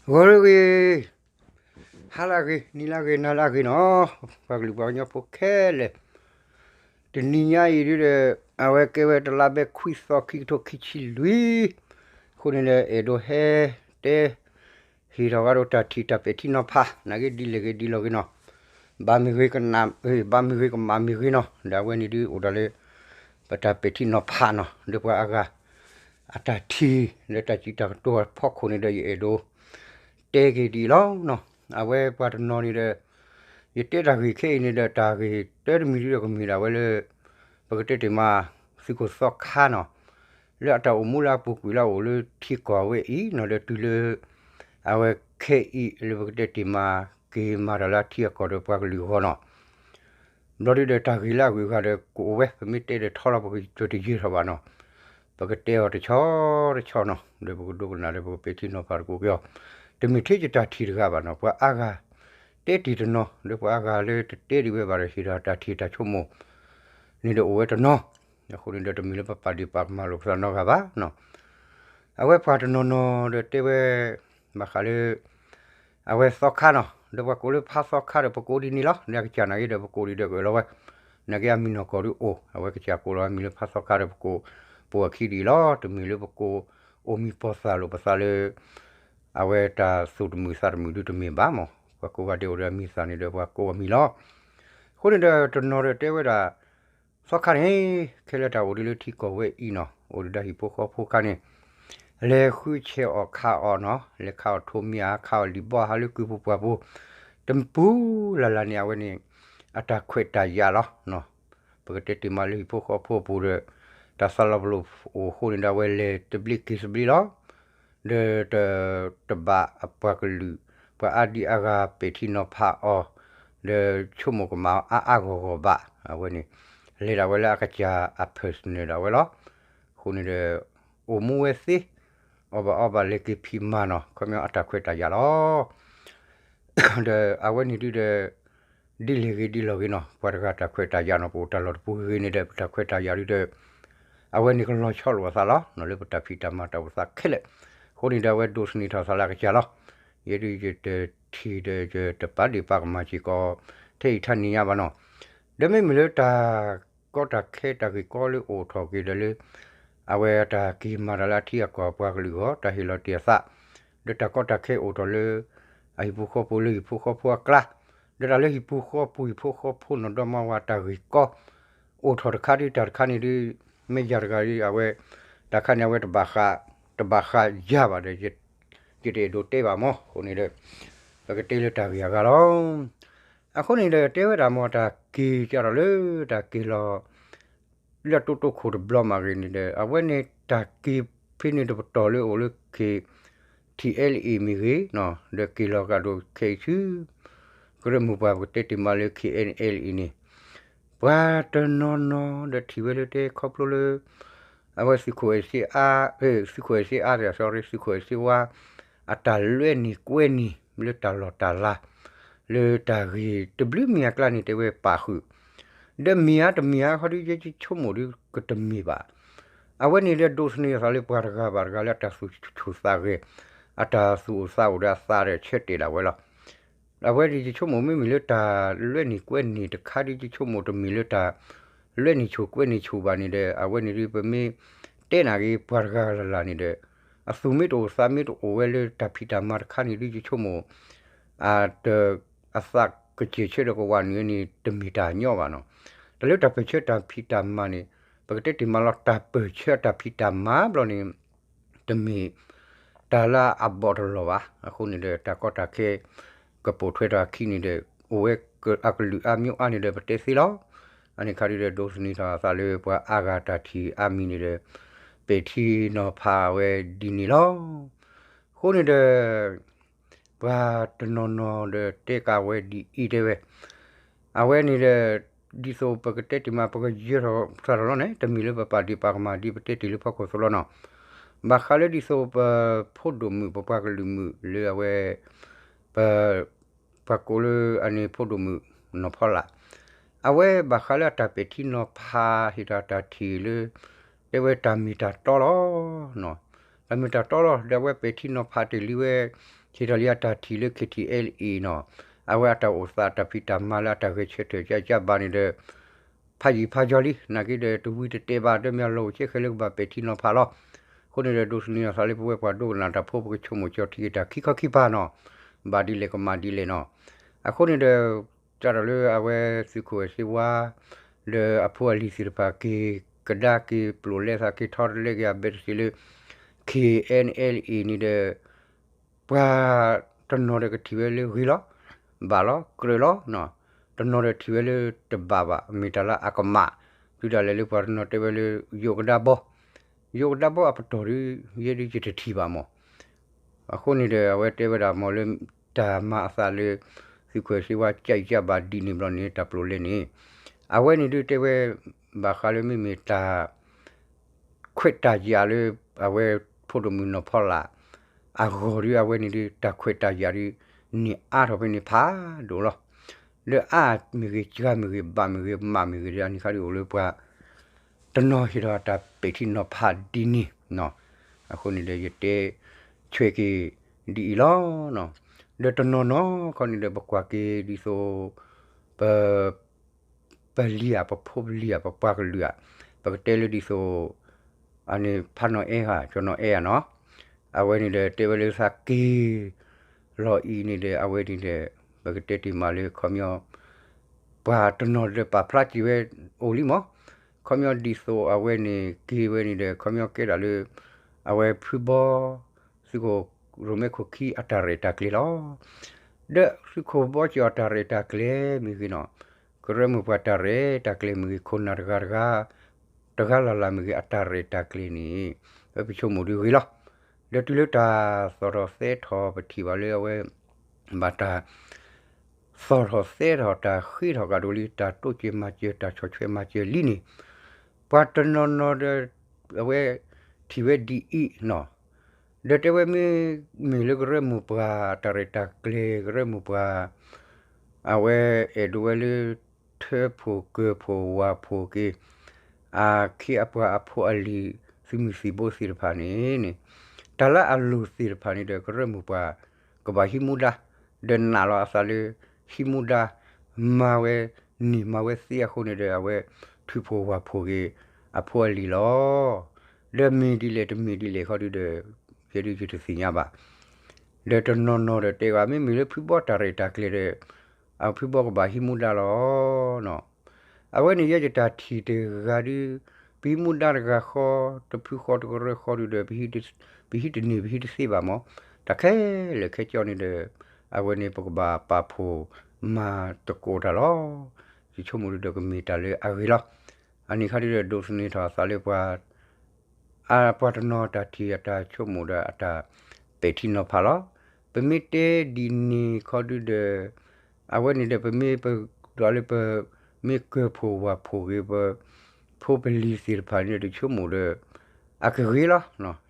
ဂီၤလၢအဂ့ၤ, ဟါလၢအဂ့ၤ, နံၤလၢအဂ့ၤ, နၤလၢအဂ့ၤနီၤ, ပှၤကလုာ်ပှၤကညီဖိခဲလၢာ်, တနံၤညါအံၤဒုဒီး အဝဲကဲဝဲတလါဘဲခွံသီ ခံကထိခံဆံလွံၢ်, အဃိန့ၣ်ဒီး အဲၣ်ဒိးဟဲတဲ ဟ့ၣ်ထီၣ်ဂၤဒီးတၢ်ထံၣ်တၢ်ပဲာ်ထံနီၤဖး နာ်က့ဒ်လဲၣ်ဂ့ၤဒ်လဲၣ်ဂ့ၤနီၤ, ဘၣ်မ့ၢ်ဂ့ၤ, ဘၣ်မ့ၢ်ဂ့ၤကမၣ်မ့ၢ်ဂ့ၤနီၤ, ဒီးအဝဲန့ၣ်ဒုအိၣ်ဒီးလၢ ပတၢ်ပဲာ်ထံနီၤဖးနီၤ ဒီးပှၤအါဂၤ အတၢ်ထံၣ် လၢတၢ်စံးတၢ်ကတိၤအဖီခိၣ်န့ၣ်ဒီး ယအဲၣ်ဒိး တဲက့ၤဒ်အံၤလီၤ. အဝဲပှၤတနီၤန့ၣ်ဒီး ယတဲတၢ်ဂ့ၢ်ခဲအံၤန့ၣ်ဒီး တၢ်ဂ့ၢ်တၢတမံၤဒုဒီးကမ့ၢ်ဒၣ်ဝဲလၢ ပကတဲတ့ၢ်မး သုးခိၣ်သီခါနီၤ, လၢအတၢ်အိၣ်မူလၢအပူၤကွံာ်လၢအအိၣ်လၢထံကီၢ်ဝဲအံၤနီၤ ဒီးတုၤလၢ အဝဲခဲအံၤလၢပကတဲတ့ၢ်မး က့ၤမၤတၢ်လၢအထံအကီၢ်ဒီးပှၤကလုာ်အဂီၢ်နီၤ ဘျီဒုဒီးတၢ်ဂ့ၢ်လၢအဂုၤအဂၤဒီးကအိၣ်ဝဲ ပမ့ၢ်တဲဒီးထီလီၤ ပကတယၢၤထီၣ်ဘၣ်နီၤ, ပကတဲအီၤတဆီတဆီနီၤ ဒီးပကဒိကနၣ်ဒီးပကပဲာ်ထံနီၤဖးတကိးက့ၤအီၤ, တမ့ၢ်ထဲယတၢ်ထံၣ်တဂၤဘၣ်နီၤ ပှၤအါဂၤ တဲတ့ၢ်တနီၤ ဒီးပှၤအါဂၤလၢတတဲဒံးဝဲဘၣ်ဒီး ဟ့ၣ်ဒီးတၢ်ထံၣ်တၢ်ဆိကမိၣ် န့ၣ်ဒီးအိၣ်ဝဲတနီၤ, အဃိန့ၣ်ဒီးတမ့ၢ်လၢပပာ်ဒ့ၣ်ပာ်ကမၣ်လိာ်ပသးနီတဂၤဘၣ်နီၤ အဝဲပှၤတနီၤနီၤဒီးတဲဝဲ ဘၣ်ဃးလၢ အဝဲသီခါနီၤ ဒီးပှၤကိးလၢဖါသီခါဒီး ပကိးဒ်န့ၣ်လီၤ လၢအကစၢ်နာ်က့ဒီး ပကိးဒ်ဒီးကလီၤဝဲ, နာ်က့အမံၤနီၢ်ကီၢ်ဒုအိၣ် အဝဲကစၢ်ကိးလီၤအမံၤလၢဖါသီခါဒီး ပကိးပိာ်အခံဒ်အံၤလီၤ တမ့ၢ်လၢပကိးအိၣ်မံၤပီၢ်သၣ်လိာ်ပသးလၢ အဝဲတၢ်သူၣ်တမုာ်သးတမုာ်ဒုတမ့ၢ်ဘၣ်မး ပှၤကိးဂၤဒဲးအိၣ်ဒီးအမံၤသၣ်န့ၣ်ဒီး ပှၤကိးအမံၤလီၤ. အဃိန့ၣ်ဒီးတနီၤဒီးတဲဝဲဒၣ် သီခါန့ၣ် ခဲလၢာ်တၢ်အိၣ်ဒ်လၢထံကီၢ်ဝဲအံၤနီၤ အိၣ်ဒံးဒၣ်ဟံၣ်ဖိဃီဖိခါန့ၣ် လဲၤဃုဆဲးအီၣ်ခးအီၣ်နီၤ လဲၤခးအီၣ်ထိးမံၤဧါ ခးအီၣ်လံာ်ဘီဟးလၢကုပူၤပှၢ်ပူၤ တပူၤလၢ်လၢ်န့ၣ် အဝဲန့ၣ် အတၢ်ခွဲးတၢ်ယာ်လီၤ. ပကတဲတ့ၢ်မးလၢဟံၣ်ဖိဃီဖိအပူၤဒီး တၢ်သးလီၤပလိာ်အိၣ်အဃိန့ၣ်ဒီး အဝဲလဲၤတဘျ့က့ၤတဘျ့လီၤ. ဒီး တဘၣ်အပှၤကလုာ် ပှၤအါဒံအါဂၤပဲာ်ထံနီၤဖးအီၤ ဒီးဆိကမိၣ်ကမၣ်အါအါဂီၢ်ဂီၢ်ဘၣ် အဝဲန့ၣ် လဲၤဒၣ်ဝဲလၢအကစၢ်အ personal ဒၣ်ဝဲလီၤ. အဃိန့ၣ်ဒီး အိၣ်မူဝဲသ့ အီၣ်ဘၣ်အီဘၣ်လဲၤက့ၤဖံးမၤနီၤ ခီပညီအတၢ်ခွဲးတၢ်ယာ်လီၤ. ဒီးအဝဲန့ၣ်ဒုဒီး ဒ်လဲၣ်ဂ့ၤဒ်လဲၣ်ဂ့ၤနီၤ ပှၤတဂၤတၢ်ခွဲးတၢ်ယာ်နီၤ ပအိၣ်တၢ်လီၢ်တပူၤဂ့ၤဂ့ၤန့ၣ်ဒီး ပတၢ်ခွဲးတၢ်ယာ်ဒုဒီး အဝဲန့ၣ်ကလီၤဆီလိာ်အသးလီၤ လၢပတၢ်ဖံးတၢ်မၤတၢ်အိၣ်သးခဲလၢာ်. အဃိန့ၣ်ဒီးအဝဲဒိးသန့ၤထီၣ်သးလၢအကစၢ်လီၤ. ယဲဒုယတထံၣ်ဒီးယတပာ်ဒ့ၣ်ပာ်ကမၣ်စ့ၢ်ကီး ထဲအံၤထါနံၤညါဘၣ်နီၤ. ဒီးမ့မ့ၢ်လၢတၢ်ကီတၢ်ခဲတၢ်ဂ့ၢ်ကီလၢအိၣ်ထီၣ်က့ၤဒီးလၢ အဝဲတၢ်က့ၤမၤတၢ်လၢအထံအကီၢ်ပှၤကလုာ်အဂီၢ် တၢ်ဟ့ၣ်လီၤတ့ၢ်အသး ဒီးတၢ်ကီတၢ်ခဲအိၣ်ထီၣ်လၢ အဟံၣ်ဖိဃီဖိလၢဟံၣ်ဖိဃီဖိအကျါ ဒီးတၢ်လၢဟံၣ်ဖိဃီဖိဟံၣ်ဖိဃီဖိနီၢ်ဒီမါဝၤတၢ်ဂ့ၢ်ကီ အိၣ်ထီၣ်တခါဒုတၢ်တခါန့ၣ်ဒု မ့ၢ်ယၤတဂၤဒု အဝဲ တၢ်ခါန့ၣ်အဝဲတဘၣ်ဃး တဘၣ်ဃးယၤဘၣ်ဒီး ယတအဲၣ်ဒိးတဲဘၣ်မး အဃိန့ၣ်ဒီး ပကတဲလၢတၢ်ဂ့ၢ်အဂၤလီၤ. အဃိန့ၣ်ဒီးတဲဝဲဒၣ်မ့ၢ်တၢ်က့ၤကဒီးလၢတၢ်က့ၤလီၤ လၢအတိတိခိၣ်တဘျီမးဂ့ၤန့ၣ်ဒီး အဝဲန့ၣ်တၢ်က့ၤဖဲန့ၣ်တပတီၢ်လၢအိၣ်လၢ K T L A မ့ၢ်ဂ့ၤ ဒီးက့ၤလီၤကဒီးခဲအံၤဆူ ကရၢမိၢ်ပှၢ်ပကတဲတ့ၢ်မးလၢ K N L A န့ၣ် ပှၤတနီၤနီၤဒီးထံၣ်ဝဲလၢတဲခီဖျိလၢ အဝဲသုးခိၣ်အဲၣ်စ့အါ သုးခိၣ်အဲၣ်စ့အါ sorry သုးခိၣ်အဲၣ်စ့ဝါ အတၢ်လွဲန့ၢ်ကွဲန့ၢ်လၢတၢ်လီၢ်တၢ်လၤ လၢတၢ်ဂ့ၢ်တဘျုးမံၤအကျါန့ၣ် တဲဝဲပာ်ဃုာ် ဒီးမ့ၢ်ဧါတမ့ၢ်ဧါခီဒု ယဆိကမိၣ်ဒုကတမ့ၢ်ဘၣ်. အဝဲန့ၣ်ဒီးဒိးသန့ၤအသးလၢပှၤတဂၤဘၣ်တဂၤလၢအတၢ်သူၣ်ဆူၣ်သးဂဲၤ အတၢ်သူၣ်အိၣ်သးအိၣ်ဒီးအသးဒီးဆၢတဲာ်ဒၣ်ဝဲလီၤ. အဝဲဒ်ယဆိကမိၣ်မ့မ့ၢ်လၢတၢ်လွဲန့ၢ်ကွဲန့ၢ်တခါဒ်ယဆိကမိၣ်တမ့ၢ်လၢတၢ်လွဲန့ၢ်ဆိၣ်ကွဲန့ၢ်ဆိၣ်ဘၣ်န့ၣ်ဒီး အဝဲန့ၣ်ဒုပမ့ၢ်တဲနာ်က့ၤပှၤတဂၤလၢ်လၢ်န့ၣ်ဒီး အသူၣ်မ့ၢ်တအိၣ်သးမ့ၢ်တအိၣ်ဝဲလၢတၢ်ဖံးတၢ်မၤတခါန့ၣ်ဒုယဆိကမိၣ် အတ အသးကစၢၢ်ဆၢဒီးကဝးနုာ်န့ၣ် တမ့ၢ်တၢ်ညီဘၣ်နီၤ. တၢ်လၢတၢ်ပၢၢ်ဆၢတၢ်ဖံးတၢ်မၤန့ၣ် ပကတဲတ့ၢ်မးလီၤ တၢ်ပၢၢ်ဆၢတၢ်ဖံးတၢ်မၤဘျီန့ၣ် တမ့ၢ်တၢ်လၢအဘီၣ်တလီၢ်ဘၣ်. အဃိန့ၣ်ဒီး တၢ်ကီတၢ်ခဲ ကပိာ်ထွဲတၢ်အခံန့ၣ်ဒီး အိၣ်ဝဲအကလုာ်အါမံၤအါန့ၣ်ဒီး ပတဲသ့လီၤ. အန့ၣ်ခါဒုဒီး ဒိးသန့ၤထီၣ်အသးလၢပှၤအါဂၤတၢ်ထံၣ်အါမံၤန့ၣ်ဒီး ပဲာ်ထံနီၤဖးဝဲဒ်န့ၣ်လီၤ. အဃိန့ၣ်ဒီး ပှၤတနီၤနီၤဒီးတဲကးဝဲဒ်အံၤတဲဝဲ, အဝဲန့ၣ်ဒီး ဒ်သိးပကတဲတ့ၢ်မး ပကယၢၤထီၣ်ထီၣ်လီၤန့ၣ် တမ့ၢ်လၢပပာ်ဒ့ၣ်ပာ်ကမၣ်ဒ်ပတဲတ့ၢ်လၢဖီခိၣ်သိလီၤနီၤ. ဘၣ်ဃးလၢဒ်သိးပဖိဒိၣ်မုၣ် ပပှၤကလုာ်မုၣ်လၢအဝဲ ပ ပှၤကိးလၢအန့ၣ်ဖိဒိၣ်မုၣ်နီၢ်ဖီလာ်, အဝဲဘၣ်ဃးလၢအတၢ်ပဲာ်ထံနီၤဖးဟ့ၣ်ဒီးတၢ်ထံၣ်လၢ တဲဝဲတၢ်မ့ၢ်တၢ်တီလီၤ. တၢ်မ့ၢ်တၢ်တီလီၤ ဒီးအဝဲပဲာ်ထံနီၤဖးတ့ၢ်လံဝဲ ဟ့ၣ်ထီၣ်လံအတၢ်ထံၣ်လၢ K T L A နီၤ, အဝဲအတၢ်အိၣ်သးအတၢ်ဖံးတၢ်မၤလၢအတၢ်ဂဲၤဆၢထၢၣ်ကၢ်ကၢ်ဘၣ်န့ၣ်ဒီး ဖးယံာ်ဖးယီၤလံ နာ်က့ဒီး တဝံၤတတဲာ်ဘၣ် ဒီးမ့ၢ်အလီၢ်အိၣ်ဆဲးဃဲးလၢကဘၣ်ပဲာ်ထံနီၤဖးလီၤ. အဃိန့ၣ်ဒီး ဒိးသန့ၤအသးလၢပဝဲပှၤဒိကနၣ်တၢ်ဖိ ပကဆိကမိၣ်ကၠီထံက့ၤတၢ်ခံခီခံပၤနီၤ, ဘၣ်ဒ်လဲၣ်ကမၣ်ဒ်လဲၣ်နီၤ. အဃိန့ၣ်ဒီး စးထီၣ်လၢအဝဲသုးခိၣ်အဲၣ်စ့ဝါ ဒီးအဖိအလံၤသ့ၣ်တဖၣ်က့ၤကဒါက့ၤပျိာ်လဲသးက့ၤထီတလဲက့ၤအဘဲတသ့လၢ K N L A န့ၣ်ဒီး ပှၤတနီၤဒီးကထံၣ်ဝဲလၢဂ့ၤလီၤ, ဘၣ်လီၤ, ကြၢးလီၤ, တနီၤဒီးထံၣ်ဝဲလၢတဘၣ်ဘၣ် မ့ၢ်တၢ်လၢအကမၣ်, တုၤဒၣ်လဲာ်လၢပှၤတနီၤတဲဝဲလၢ ယိးကဒါဘီ, ယိးကဒါဘီအပတီၢ်ဒီး ယဲဒ်ယတထံၣ်ဘၣ်မး အဃိန့ၣ်ဒီး အဝဲတဲဝဲဒၣ်မ့ၢ်လၢ တၢ်မၤအသးလၢ သုးခိၣ်စ့ဝါကၠဲးကၠဲးဘၣ်ဒ်န့ၣ်ဘျီန့ၣ် တၢ်ပျိာ်လဲန့ၣ် အဝဲန့ၣ်ဒုးတဲဝဲ ဘၣ်ဃးလၢမ့မ့ၢ်တၢ် ခွဲးတၢ်ယာ်လၢ အဝဲဖိဒိၣ်မုၣ်နီၢ်ဖီလာ် အဂီၢ်ဒီး အဝဲန့ၣ်ဒုး တၢ်ခွဲးတၢ်ယာ်ဒုး န့ၢ်အါထီၣ်ဖဲန့ၣ်ဖးဒိၣ်လီၤ. လၢအါမ့ၢ်ဂ့ၤ စှၤမ့ၢ်ဂ့ၤ ဘၣ်မ့ၢ်ဂ့ၤ မးမ့ၢ်ဂ့ၤဒီး အန့ၣ်ခါဒုးအိၣ်လၢပှၤ တနီၤဟ့ၣ်ထီၣ်တၢ်ပဲာ်ထံနီၤဖးဒ်န့ၣ်, အဃိန့ၣ်ဒီး ယတဲဆွဲးက့ၤဒ်အံၤလီၤ. ဒီးတနီၤနီၤခီန့ၣ်ဒီး ပကွၢ်က့ၤဒ်သိး ပ ပလံၤဧါ ပဖိပလံၤဧါ ပပှၤကလုာ်ဧါ, ပကတဲလၢဒ်သိး အန့ၣ်ဖးနီၢ်အဲၣ်ဧါ ကၠီနီၢ်အဲၣ်ဧါနီၤ, အဝဲန့ၣ်ဒီးတဲဝဲလၢသးက့ၤ လီၤအံၤန့ၣ်ဒီး အဝဲန့ၣ်ဒီး ပကတဲတ့ၢ်မးလၢခီပညီ ပှၤတနီၤဒီးပာ်ဖျါစံးဝဲအိၣ်လံမး, ခီပညီဒ်သိးအဝဲန့ၣ်က့ၤဝဲန့ၣ်ဒီး ခီပညီကဲဒၣ်လၢ အဝဲဖုဘီ သုးခိၣ်ရိၣ်မဲခိၣ်ခံအတၢ်ရဲၣ်တၢ်ကျဲၤလီၤ. ဒီးသုးခိၣ်ဘီစ့ၢ်အီၤတၢ်ရဲၣ်တၢ်ကျဲၤမ့ၢ်ဂ့ၤနီၤ, ကရၢမိၢ်ပှၢ်တၢ်ရဲၣ်တၢ်ကျဲၤမ့ၢ်ဂ့ၤ ခိၣ်နၢ်တဂၤတဂၤ တဂၤလၢ်လၢ်မ့ၢ်ဂ့ၤ အတၢ်ရဲၣ်တၢ်ကျဲၤန့ၣ် ပဆိကမိၣ်ဒုးဂ့ၤလီၤ. ဒီးတုၤလၢတၢ်သီၣ်ထီၣ်သဲထီၣ် ပထံၣ်ဘၣ်လၢအဝဲ ဘၣ်တၢ် သီၣ်ထီၣ်သဲထီၣ် တၢ်ဃ့ထီၣ်ကဒီးလံ တၢ်တိစၢၤမၤစၢၤ တၢ်ဆီၣ်ထွဲမၤစၢၤလံန့ၣ် ပှၤတနီၤနီၤဒီး အဝဲထံၣ်ဝဲဒ်အံၤနီၤ, ဒီးတဲဝဲမ့ၢ် မ့ၢ်လၢကရၢမိၢ်ပှၢ်တၢ်ရဲၣ်တၢ်ကျဲၤ ကရၢမိၢ်ပှၢ် အဝဲအဲၣ်ဒိးဝဲလၢ ထၢဖှိၣ်ကၢၢ်ဖှိၣ်ဝၢ်ဖှိၣ်က့ၤ အခ့အပှၤအဖိအလံၤ သုးမုၢ်သံၣ်ဘိသ့ၣ်တဖၣ်န့ၣ်န့ၣ် တၢ်လၢအလိၣ်သ့ၣ်တဖၣ်န့ၣ်ဒီး ကရၢမိၢ်ပှၢ် ကဘၣ်ဟံးမူဒါ ဒီးနာ်လီၤအသးလၢ ဟံးမူဒါ မၤဝဲန့ၢ်မၤဝဲသ့အဃိန့ၣ်ဒီး အဝဲထုးဖှိၣ်ဝၢ်ဖှိၣ်က့ၤ အဖိအလံၤလီၤ. ဒီးမ့ၢ်ဒ်လဲၣ်တမ့ၢ်ဒ်လဲၣ်ခီဒုဒီး ယဲဒုးယတသ့ၣ်ညါဘၣ်. ဒီးတနီၤနီၤဒီးတဲဝဲ မ့မ့ၢ်လၢဖုဘီတၢ်ရဲၣ်တၢ်ကျဲၤဒီး အဖုဘီကဘၣ်ဟံးမူဒါလီၤ. အဝဲန့ၣ်ယဲယတၢ်ထံၣ်တဂၤဒုး ပဟံးမူဒါတဂၤဃီ တဖုဃီတကရၢဃီဒုဒီး ပဟံးတန့ၢ် ပဟံးတသ့ဘၣ်မး, တၢ်ခဲလၢာ်ခဲဆ့န့ၣ်ဒီး အဝဲန့ၣ်ပကဘၣ်ပာ်ဖှိၣ်မၤသကိးတၢ်လီၤ. ယဆိကမိၣ်ဒုဒီးကမ့ၢ်တၢ်လၢအဂ့ၤလီၤ. အန့ၣ်ခါဒုဒီးဒိးသန့ၤထီၣ်အသးလၢပှၤ အပှၤတနီၤတၢ်ထံၣ်အတၢ်ဆိကမိၣ်ဒီးအတၢ်ပဲာ်ထံနီၤဖးလီၤ. ပမ့ၢ်တဲဒ်န့ၣ်ခီဒုဒီး အဝဲန့ၣ်ဒီး ပမ့ၢ်ပဒီးလၢပမ့ၢ်ကၢၢ်ဖှိၣ်ဝၢ်ဖှိၣ်ဂ့ၤ ပဖိပလံၤသ့ၣ်တဖၣ်န့ၣ်ဒီး ယဆိကမိၣ်ဒီး အကဂ့ၤလီၤ.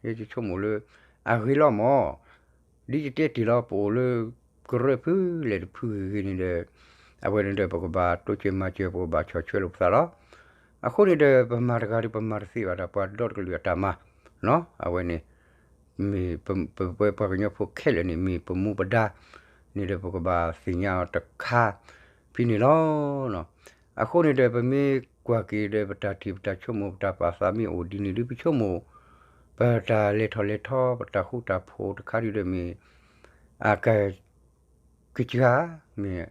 ယဆိကမိၣ်လၢ အဂ့ၤလီၤမး ဒ်ယတဲတ့ၢ်လီၤ ပအိၣ်လၢကရၢဖုလဲၣ်တဖုဂ့ၤဂ့ၤန့ၣ်ဒီး အဝဲန့ၣ်ဒီး ပကဘၣ်တိစၢၤမၤစၢၤ ပကဘၣ်ဆီၣ်ထွဲလိာ်ပသးလီၤ. အဃိန့ၣ်ဒီး ပမၤတဂၤဒီး ပမၤတသ့ဘၣ်ဒီး ပှၤဒီတကလုာ်အတၢ်မၤ အဝဲန့ၣ် မ့ၢ်ပဝဲပှၤကညီဖိခဲလၢာ်န့ၣ် မ့ၢ်ပမူပဒါန့ၣ်ဒီး ပကဘၣ်သ့ၣ်ညါအီၤတခါဖဲန့ၣ်လီၤ. အဃိန့ၣ်ဒီး ပမ့ၢ်ကွၢ်က့ၤဒီး ပတၢ်ထံၣ်ပတၢ်ဆိကမိၣ် ပတၢ်ပာ်သးမ့ၢ်အိၣ်ဒ်န့ၣ်ဒီး ပဆိကမိၣ် ပတၢ်လဲၤထီၣ်လဲၤထီ ပတၢ်ဃူတၢ်ဖိးတခါဒုဒီးမ့ၢ် အက ကစှၤ မ့ၢ်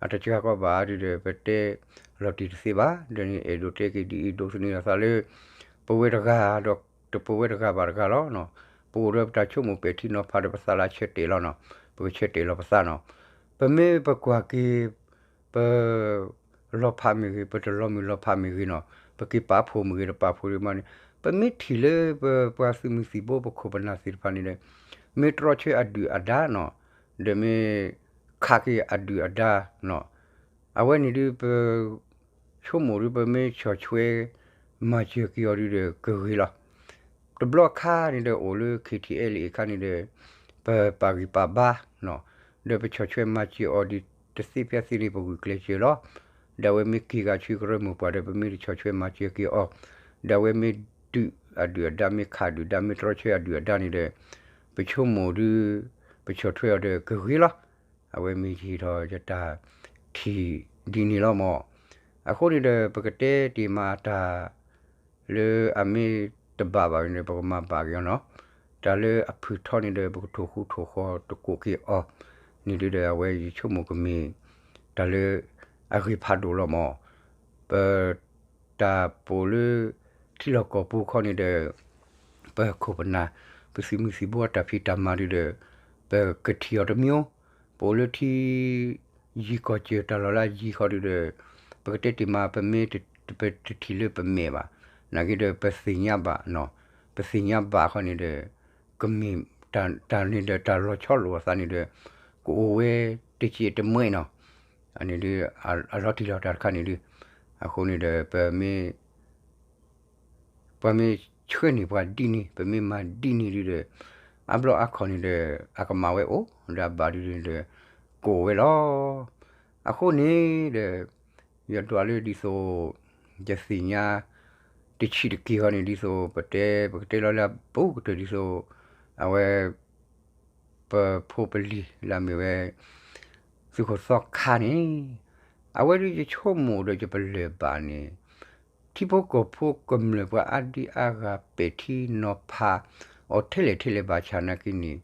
အတစှၤကီးဘၣ်ဒုဒီး ပတဲလီၤတံၢ်တသ့ဘၣ်. ဒီးန့ၣ်အဲၣ်ဒိးတဲက့ၤဒ်အံၤ ဒိးသန့ၤအသးလၢ ပဝဲတဂၤဒီး တပဝဲတဂၤဘၣ်တဂၤလီၤ. ပအိၣ်ဒီးပတၢ်ဆိကမိၣ်ပဲာ်ထံနီၤဖးဒီး ပသးလၢအဆၢတဲာ်လီၤနီၤ, ပကဆၢတဲာ်လီၤပသးနီၤ. ပမ့ၢ်ပကွၢ်က့ၤ ပ လီၤဖးမ့ၢ်ဂ့ၤ ပတလီၤမုၢ်လီၤဖးမ့ၢ်ဂ့ၤနီၤ, ပက့ၤပာ်ဖှိၣ်မ့ၢ်ဂ့ၤ တပာ်ဖှိၣ်ဒံးမးန့ၣ် ပမ့ၢ်ထံၣ်လၢပပှၤသုးမုၢ်သံၣ်ဘိ ပခိၣ်ပနၢ်သ့ၣ်တဖၣ်န့ၣ်ဒီး မ့ၢ်တြီဆၢအဒုၣ်အဒါနီၤ, ဒီးမ့ၢ်ခးက့ၤအဒုၣ်အဒါနီၤ, အဝဲန့ၣ်ဒုးပ ဆိကမိၣ်ဒုး ပမ့ၢ်ဆီၣ်ထွဲ မၤစၢၤက့ၤအီၤဒုဒီးကဂ့ၤလီၤ. တဘျီခါန့ၣ်ဒီးအိၣ်လၢ ခ့ထံၣ်အဲလ့ၣ်အခါန့ၣ်ဒီး ပပာ်ဂံၢ်ပာ်ဘါနီၤ, ဒီးပဆီၣ်ထွဲမၤစၢၤအီၤဒ်တသ့ဖဲသ့န့ၣ် ပဂုာ်ကျဲးစၢးလီၤ. ဒီးအဝဲမ့ၢ်က့ၤဂၤဆူကရၢမိၢ်ပှၢ်ဒီး ပမ့ၢ်တဆီၣ်ထွဲမၤစၢၤက့ၤအီၤ, ဒီးအဝဲမ့ၢ်ဒုးအဒုၣ်အဒါ မ့ၢ်ခးဒုၣ်ဒါ မ့ၢ်တြီဆၢအဒုၣ်အဒါန့ၣ်ဒီး ပဆိကမိၣ်ဒုး ပဆီၣ်ထွဲအီၤဒီးကဂ့ၤလီၤ. အဝဲမ့ၢ်ယဟ့ၣ်ထီၣ်ယတၢ်ထံၣ်ဒ်န့ၣ်လီၤမၢ်. အဃိန့ၣ်ဒီး ပကတဲတ့ၢ်မးတၢ် လၢအမ့ၢ်တဘၣ်ဘၣ်န့ၣ်ဒီး ပကမၤဘၣ်က့ၤအီၤနီၤ. တၢ်လၢအဖုၣ်ထီန့ၣ်ဒီး ပကထိၣ်ဃူထိၣ်ဃီၤတကိးက့ၤအီၤန့ၣ်ဒီး အဝဲယဆိကမိၣ်ကမ့ၢ် တၢ်လၢအဂ့ၤဖးဒိၣ်လီၤမၢ်. ပ တၢ်ပိာ်လၢ ထံလီၢ်ကီၢ်ပူၤခီန့ၣ်ဒီး ပခိၣ်ပနၢ် ပသုးမုၢ်သံၣ်ဘိအတၢ်ဖံးတၢ်မၤဒုဒီး ပကထံၣ်အီၤတမံၤ, ပအိၣ်လၢထံ ယံၤကီၢ်စၢၢ်တၢ်လီၢ်လၢအယံၤဃီဒုဒီး ပကတဲတ့ၢ်မး ပမ့ၢ်တထံၣ်လၢပမဲာ်ဘၣ်, နာ်က့ဒီး ပသ့ၣ်ညါဘၣ်နီၤ, ပသ့ၣ်ညါဘၣ်ခီန့ၣ်ဒီး ကမ့ၢ်တၢ်န့ၣ်ဒီး တၢ်လီၤဆီလိာ်အသးန့ၣ်ဒီး ကအိၣ်ဝဲတစဲးတမှဲးနီၤ, န့ၣ်ဒီး အလီၤတံၢ်လီၤတၢ်တခါန့ၣ်ဒု, အဃိန့ၣ်ဒီး ပမ့ၢ် ပှၤမ့ၢ်ဆှၢန့ၢ်ပှၤဒ်န့ၣ် ပမ့ၢ်မၤဒ်န့ၣ်ဒုဒီး အါဘျီအါခီၣ်န့ၣ်ဒီး အကမၣ်ဝဲအိၣ် ဒီးအဘၣ်ဒုန့ၣ်ဒီး ကအိၣ်ဝဲလီၤ. အဃိန့ၣ်ဒီး ယဒွးလၢဒ်သိး ယသ့ၣ်ညါ တဆံးတက့ၢ်ဃီန့ၣ် ဒ်သိးပတဲ ပကတဲလီၤလၢအဘူးကတၢၢ်ဒ်သိး အဝဲ ပဖိပလံၤလၢအမ့ၢ်ဝဲ သုးခိၣ်သီခါန့ၣ် အဝဲဒၣ်ယဆိကမိၣ်ဒီးယပလၢၢ်ဘၣ်န့ၣ် ထံဖိကီၢ်ဖိကမျၢၢ်ပှၤအါဒံအါဂၤပဲာ်ထံနီၤဖးအီၤထဲလဲၣ်ထဲလဲၣ်ဘၣ်ဆၣ်နာ်က့န့ၣ်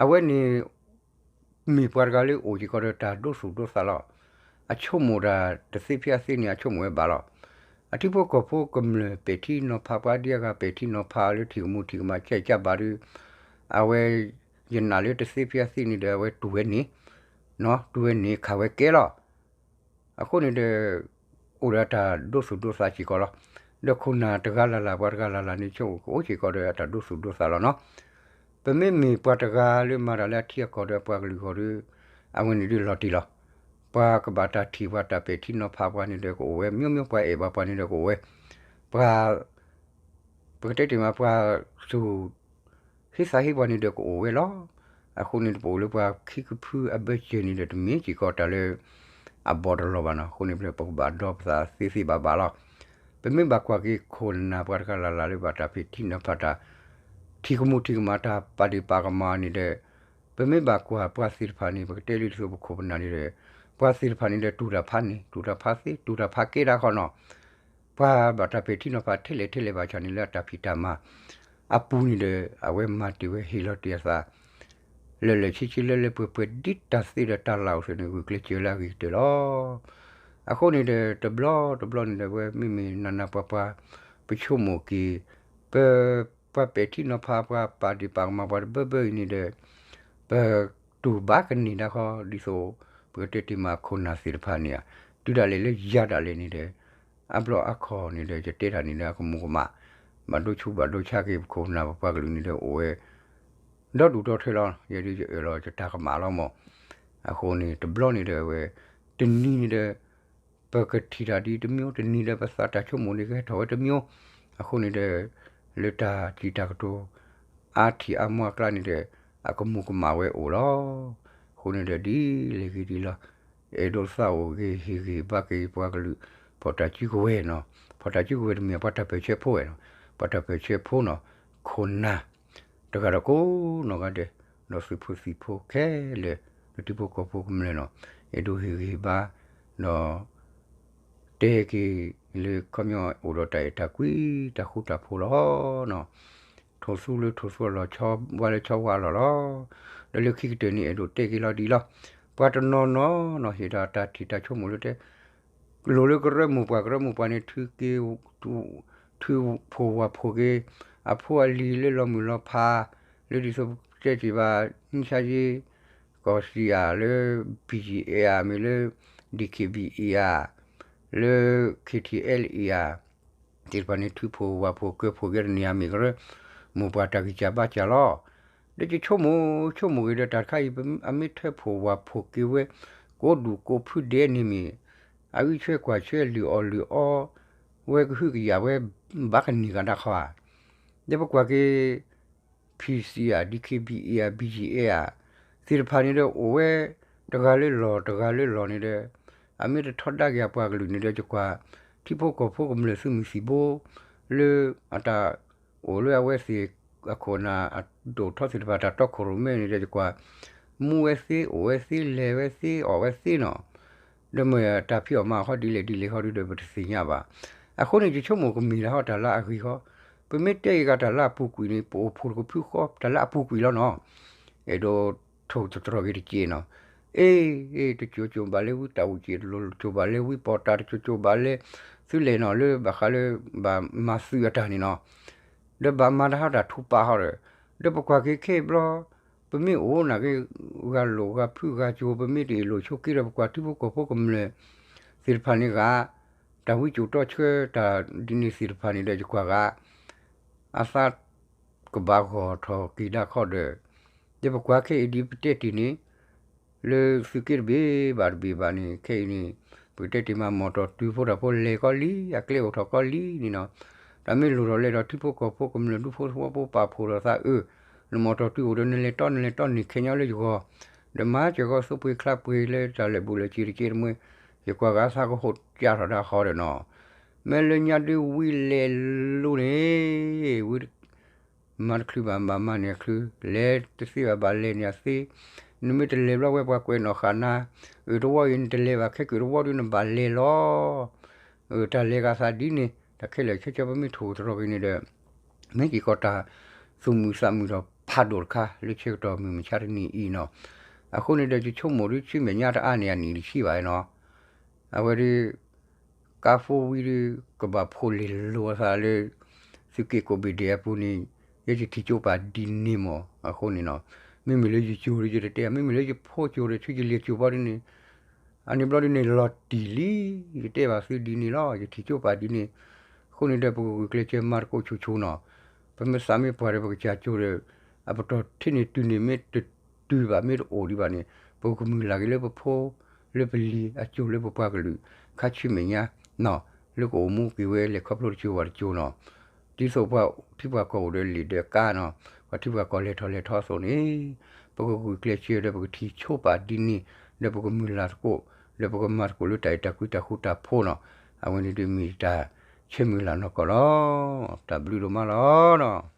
အဝဲန့ၣ် မ့ၢ်ပှၤတဂၤလၢအိၣ်စ့ၢ်ကီးဒီးတၢ်ဒိသူၣ်ဒိသးလီၤ. အဆိကမိၣ်တၢ်တသ့ဖဲအသ့န့ၣ် အဆိကမိၣ်ဝဲဘၣ်လီၤ. အထံဖိကီၢ်ဖိကမျၢၢ်ပဲာ်ထံနီၤဖးပှၤဒံအဂၤပဲာ်ထံနီၤဖးလၢထံၣ်ကမူၣ်ထံၣ်ကမး ကဲကၢ်ဘၣ်ဒီး အဝဲ ယနာ်လၢတသ့ဖဲအသ့န့ၣ်ဒီး အဝဲတူၢ်ဝဲန့ၣ် တူၢ်ဝဲန့ၣ်ခးဝဲကဲလီၤ. အဃိန့ၣ်ဒီး အိၣ်ဒီးတၢ်ဒိသူၣ်ဒိသးစ့ၢ်ကီးလီၤ. ဒီးခိၣ်နၢ်တဂၤလၢ်လၢ် ပှၤတဂၤလၢ်လၢ်န့ၣ် ဆိကမိၣ်ကအိၣ်စ့ၢ်ကီးဒီးအတၢ်ဒိသူၣ်ဒိသးလီၤနီၤ. ပမ့မ့ၢ်ပှၤတဂၤလၢမၤတၢ်လၢအထံအကီၢ်ဒီးပှၤကလုာ်အဂီၢ်ဒီး အဝဲန့ၣ်ဒုးလီၤတံၢ်လီၤ. ပှၤကဘၣ်တၢ်ထံၣ်ပှၤတၢ်ပဲာ်ထံနီၤဖးပှၤန့ၣ်ဒီးကအိၣ်ဝဲ မျိုးမျိုး ပှၤအဲၣ်ဘၣ်ပှၤန့ၣ်ဒီးကအိၣ်ဝဲ ပှၤ ပကတဲတ့ၢ်မးပှၤသူၣ် ဟ့သးဟ့ပှၤန့ၣ်ဒီးကအိၣ်ဝဲလီၤ. အဃိန့ၣ် ပအိၣ်လၢပှၤခံကဖုအဘၢၣ်စၢၤန့ၣ်ဒီး တမ့ၢ်စ့ၢ်ကီးတၢ်လၢ အဘီၣ်တလီၤဘၣ်နီၤ. အဃိန့ၣ် ပကဘၣ်ဒီပသးသ့သ့ဘၣ်ဘၣ်လီၤ. ပမ့ၢ်ဘၣ်ကွၢ်က့ၤခိၣ်နၢ်ပှၤတဂၤလၢ်လၢ်လၢဘၣ်တၢ်ပဲာ်ထံနီၤဖးတၢ် ထံၣ်ကမူၣ်ထံၣ်ကမးတၢ်ပာ်ဒ့ၣ်ပာ်ကမၣ်န့ၣ်ဒီး ပမ့ၢ်ဘၣ်ကွၢ်ပှၤသ့ၣ်တဖၣ်န့ၣ် ပကတဲလၢဒ်သိးပခိၣ်ပနၢ်န့ၣ်ဒီး ပှၤသ့ၣ်တဖၣ်န့ၣ်ဒီးတူၢ်တၢ်ဖးန့ၣ် တူၢ်တၢ်ဖးသ့ တူၢ်တၢ်ဖးကဲတၢ်ဃီနီၤ. ပှၤဘၣ်တၢ်ပဲာ်ထံနီၤဖးထဲလဲၣ်ထဲလဲၣ်ဘၣ်ဆၣ်န့ၣ်လၢအတၢ်ဖံးတၢ်မၤ အပူၤန့ၣ်ဒီး အဝဲမၤတ့ၢ်ဝဲဟ့ၣ်လီၤတ့ၢ်အသး လၢာ်လၢာ်ဆ့ဆ့လၢလၢပှဲၤပှဲၤဒ်တၢ်သ့ဒီးတၢ်လၢ်အိၣ်သ့ၣ်န့ၣ် ဂုာ်ကျဲးစၢးလၢအဂ့ၤကတၢၢ်လီၤ. အဃိန့ၣ်ဒီး တဘျီတဘျီန့ၣ်ဒီး အဝဲမ့မ့ၢ်နးနးပှၤပှၤ ပဆိကမိၣ်က့ၤ ပ ပှၤပဲာ်ထံနီၤဖးပှၤပာ်ဒ့ၣ်ပာ်ကမၣ်ပှၤတဘၢဘၢအံၤန့ၣ်ဒီး ပတူၢ်ဘၣ်ကန့ၢ်ဒၣ်ဃီ ဒ်သိး ပကတဲတ့ၢ်မးခိၣ်နၢ်သ့ၣ်တဖၣ်န့ၣ်ဧါ တုၤဒၣ်လဲာ်လၢယၤဒၣ်လဲာ်န့ၣ်ဒီး အါဘျီအါခီၣ်န့ၣ်ဒီး ယတဲတၢ်န့ၣ်ဒီး အကမူၤကမၣ် ဘၣ်ဒိဆူးဘၣ်ဒိဆါက့ၤ ပခိၣ်ပနၢ်ပပှၤကလုာ်န့ၣ်ဒီး အိၣ်ဝဲ ဒီဒူၣ်ဒီထၢလီၤ. ယဲဒုးယအၢၣ်လီၤယတၢ်ကမၣ်လီၤမၢ်. အဃိန့ၣ် တဘျီန့ၣ်ဒီး အဝဲ တနံၤန့ၣ်ဒီး ပကထံၣ်တၢ်ဒ်တမံၤ တနံၤဒီးပသးတၢ်ဆိကမိၣ်န့ၣ်ကဟဲထီၣ်ဝဲတမံၤ. အဃိန့ၣ်ဒီး လၢတၢ်စံးတၢ်ကတိၤ အါထံၣ်အါမူအကျါန့ၣ်ဒီး အကမူၤကမၣ်ဝဲအိၣ်လီၤ. အဃိန့ၣ်ဒီးဒ်လဲၣ်ဂ့ၤဒ်လီၤ. အဲၣ်ဒိးသးအိၣ်ဂ့ၤဟ့ၣ်ဂ့ၤဘါက့ၤပှၤကလုာ် ဖီၣ်တၢ်စုကဝဲၤနီၤ. ဖီၣ်တၢ်စုကဝဲၤတမ့ၢ်ပှၤတၢ်ပၢၢ်ဆၢဖိဝဲနီၤ. ပှၤတၢ်ပၢၢ်ဆၢဖိနီၤ ခိၣ်နၢ် တဂၤဒီးကိးနီၢ်ဂၤဒဲး ဒီးသုးဖိသံၣ်ဖိခဲလၢာ် ဒီးထံဖိကီၢ်ဖိကမျၢၢ်နီၤ အဲၣ်ဒိးဟ့ၣ်ဂံၢ်ဟ့ၣ်ဘါ ဒီး တဲက့ၤလၢခီပညီအိၣ်ဒီးတၢ်အဲၣ်တၢ်ကွံ တၢ်ဃူတၢ်ဖိးလီၤနီၤ. ထိၣ်သူလၢထိၣ်သူအလီၢ် ဆီဝါလၢဆီဝါအလီၢ်လီၤ. ဒီးလၢခံကတၢၢ်န့ၣ် အဲၣ်ဒိးတဲက့ၤလီၤဒ်လီၤ. ပှၤတနီၤနီၤနီၤ ဟ့ၣ်ဒီးတၢ်ထံၣ်တၢ်ဆိကမိၣ်လၢတဲ လိၣ်လၢကရၢမိၢ်ပှၢ် ကရၢမိၢ်ပှၢ်န့ၣ် ထုက့ၤ ထုးဖှိၣ်ဝၢ်ဖှိၣ်က့ၤ အဖိအလံၤလၢလီၤမုၢ်လီၤဖး လၢဒ်သိးတဲတ့ၢ်ဘၣ် နဆါယ့ ကီၢ်စံၣ်ဧါ လၢ ပီၣ်ကၠံၣ်အဲၣ်ဧါ မ့ၢ်လၢ ဒံၣ်ခ့ၣ်ဘံၣ်အံၣ်ဧါ လၢ ခ့ၣ်ထံၣ်အဲလ်အံၣ်ဧါ သ့ၣ်တဖၣ်န့ၣ် ထုးဖှိၣ်ဝၢ်ဖှိၣ်ကၢဖှိၣ်က့ၤတန့ၢ်ဧါ မ့ၢ်ကရၢမိၢ်ပှၢ်တၢ်ဂံၢ်စၢ်ဘါစၢ်လီၤ. ဒီးယဆိကမိၣ် ဆိကမိၣ်က့ၤဒီးတၢ်တခါအံၤ အမ့ၢ်ထုးဖှိၣ်ဝၢ်ဖှိၣ်က့ၤဝဲ ကိးဒူၣ်ကိးဖုဒဲးန့ၣ်မ့ၢ် အဂံၢ်ဆှၢကွၢ်ဆှၢလံာ်အီၣ်လံာ်အီ ဝဲကဟုကယာ်ဝဲ ဘၣ်ကန့ၢ်ကဒါခီဧါ. ဒီးပကွၢ်က့ၤ ဖံၣ်စံၣ်ဧါ ဒံၣ်ခ့ၣ်ဘံၣ်အံၣ်ဧါ ဘံၣ်ကၠံၣ်အဲၣ်ဧါ သ့ၣ်တဖၣ်န့ၣ်ဒီးအိၣ်ဝဲ တဂၤလၢလီၢ်တဂၤလၢလီၢ်န့ၣ်ဒီး အမ့ၢ်တထီဒါက့ၤအပှၤကလုာ်န့ၣ်ဒီး ယကွၢ် ထံဖိကီၢ်ဖိကမျၢၢ်သုးမုၢ်သံၣ်ဘိ လၢအတၢ်အိၣ်လၢအဝဲသ့ၣ် အခိၣ်အနၢ်အဒိၣ်ထီသ့ၣ်တဖၣ် တၢ်တီခိၣ်ရိၣ်မဲန့ၣ်ဒီး ယကွၢ် မူဝဲသ့ အိၣ်ဝဲသ့ လဲၤဝဲသ့ အီၣ်ဝဲသ့နီၤ. ဒီးမ့ၢ်တၢ်ဖံးအီၣ်မၤအီၣ်ခီဒ်လဲၣ်ဒ်လဲၣ်ခီဒုဒီး ပတသ့ၣ်ညါဘၣ်. အဃိန့ၣ် ယဆိကမိၣ်ကမ့ၢ်ဒၣ်ဟီတၢ်လၢအဂ့ၤဃီ, ပမ့ၢ်တဲဂ့ၤဂ့ၤတၢ်လၢအပူၤကွံာ်န့ၣ် ပအိၣ်ဖှိၣ်တကဖုဃီ တၢ်လၢအပူၤကွံာ်လီၤနီၤ. အဲၣ်ဒိးထိၣ်သတြီၤက့ၤတက့ၢ်နီၤ. အ့ တစိၤစိၤဘၣ်လၢဝံတၢ်အိၣ်စ့ၣ် တစိၤစိၤဘၣ်လၢဝံပီၣ်တၢ် တစိၤစိၤဘၣ်လၢ သုလဲၣ်နီၤ လၢဘၣ်ဃးလၢ ဘၣ်မၤသုးအတၢ်န့ၣ်နီၤ. ဒီးဘၣ်မၤတၢ်ဟီတၢ်ထူးပာ်ဟီဒီး, ဒီးပကွၢ်က့ၤခဲအံၤဘျီ ပမ့ၢ်အိၣ်နာ်က့ ဂၤလိာ်ဂၤဖုဂၤစိၤ ပမ့ၢ်တအ့ၣ်လိာ်ဆိးက့ဒီး ပကွၢ်ထံဖိကီၢ်ဖိကမျၢၢ်သ့ၣ်တဖၣ်န့ၣ်ဂ့ၤ, တၢ်ဝံစိာ်တီဆှၢတၢ်ဒ်န့ၣ်သ့ၣ်တဖၣ်န့ၣ်ဒီး ယကွၢ်ဂ့ၤ အသးကဘၣ်ဂီၢ်ထီၣ်က့ၤဒၣ်ခီဒီး, ဒီးပကွၢ်ခဲအံၤဒ်ပတဲတ့ၢ်န့ၣ် လၢသုးက့တဘ့ၣ်ဘၣ်တဘ့ၣ်ဘၣ်န့ၣ် ခဲအံၤန့ၣ် ပကတဲတ့ၢ်မး မီၣ်တီၢ်တုၤဖိတၢ်ဖိလဲၤကီလံ, အကျဲအိၣ်ထီၣ်ကီလံန့ၣ်နီၤ. တၢ်မ့ၢ်လိၣ်ထီၣ်လဲၤဒီးထံဖိကီၢ်ဖိကမျၢၢ်ဒူဖိသဝီဖိပာ်ဖှိၣ်ဒီးသးအုး, နမီၣ်တီၢ်တုၤအိၣ်ဒီး နလဲၤတီနလဲၤတီန့ၣ် ခဲညီလၢယဂီၢ်, ဒီးမၤစၢၤဂီၤသိပှ့ၤချါပှ့ၤလၢတၢ်လဲၤဘူးလဲၤစ့ၤတက့ၢ်တမှဲ, ယကွၢ်ဂ့ၤသးကဟိၣ်ကၢထီၣ်ဒၣ်ဃီဒီးနီၤ. မ့ၢ်လၢညါဒုဝံလဲၤလိၤန့ၣ် ဝံ မၤတချုးဘၣ် ဘၣ်မၤန့ၢ်အချုး, လဲၤတသ့ဘၣ် ဘၣ်လဲၤန့ၢ်အသ့, နမ့ၢ်တလဲၤဘျီဝဲပှၤကွဲးနီၣ်ဃာ်နၤ, အၢ တဝီအံၤနတလဲၤဘၣ် ခဲကၢၣ်တဝီဒုနဘၣ်လဲၤလီၤ. အၢ တၢ်လဲၤဂ့ၤသးဒ်န့ၣ် တၢ်ခဲလၢာ်ဆၢကၠီပမ့ၢ်ထိၣ်သတြီၤက့ၤန့ၣ်ဒီး မ့ၢ်က့ၤကီးတၢ်သူၣ်မုာ်သးမုာ်ထီၣ်ဖးဒိၣ်တခါ လၢဆၢကတီၢ်မုၢ်မဆါတနံၤအံၤနီၤ. အဃိန့ၣ်ဒီး ယဆိကမိၣ်ဒ်ဆူမဲာ်ညါတအါန့ၣ် အနံၣ်တဆံဘၣ်နီၤ. အဝဲဒၣ် ကါဖိဝံဒု ကဘၣ်ဖိးလဲၤလိၤအသးလၢ သုးက့ကိးဘ့ၣ်ဒဲးအပူၤန့ၣ် ယဲယထံၣ်ကၠိပာ်ဒ်န့ၣ်မး. အဃိန့ၣ်နီၤ မ့မ့ၢ်လၢယကၠိဒီး ယတတဲ, မ့မ့ၢ်လၢယဖိကၠိဒီး ဆူယလံၤကၠိဘီဒ်န့ၣ် အန့ၣ်ဘျီဒ်န့ၣ် လီၤတံၢ်လံ. ယတဲဘၣ်သုဒ်န့ၣ်လီၤ. ယထံၣ်ကၠိပာ်ဒ်န့ၣ်. အဃိန့ၣ်ဒီး ပကဂုာ်ကျဲးစၢးမၤသကိးဆိဆိနီၤ. ပမ့ၢ်သးမ့ၢ်ပှၢ်ဒီး ပကစၢ်ကၠိဒီး အပတီၢ်ထံန့ၣ်တုၤန့ၣ် မ့ၢ်တတုၤဘၣ် မ့ၢ်တအိၣ်ဒံးဘၣ်န့ၣ် ပကမုၢ်လၢ်က့ၤလၢပဖိ လၢပလံၤအကၠိ လၢပပှၤကလုာ် ခါဆူမဲာ်ညါ လၢကအိၣ်မူက့ၤဝဲလဲၤခီဖျိတစိၤဝဲတစိၤနီၤ. ဒ်သိးပှၤထံပှၤကီၢ်အိၣ်ဒီးလံာ်ဒီးကါနီၤ, ပှၤထံပှၤကီၢ်လဲၤထီၣ်လဲၤထီအသိးန့ၣ် ပကဂုာ်ကျဲးစၢးဒီး ပကထံၣ်ဆိပာ်ဒ်န့ၣ်, ဒီးပကမုၢ်လၢ်သကိး, ဒီးပကမၤသကိးလၢတၢ်အဲၣ်တၢ်ကွံတၢ်ဃူတၢ်ဖိးနီၤ. အဝဲန့ၣ်ဒ်မ့ၢ်တၢ်ဆၢမုၢ်လၢ်နီၢ်ကီၢ်လီၤ. တၢ်ဘျုးဒိၣ်မးလီၤနီၤ.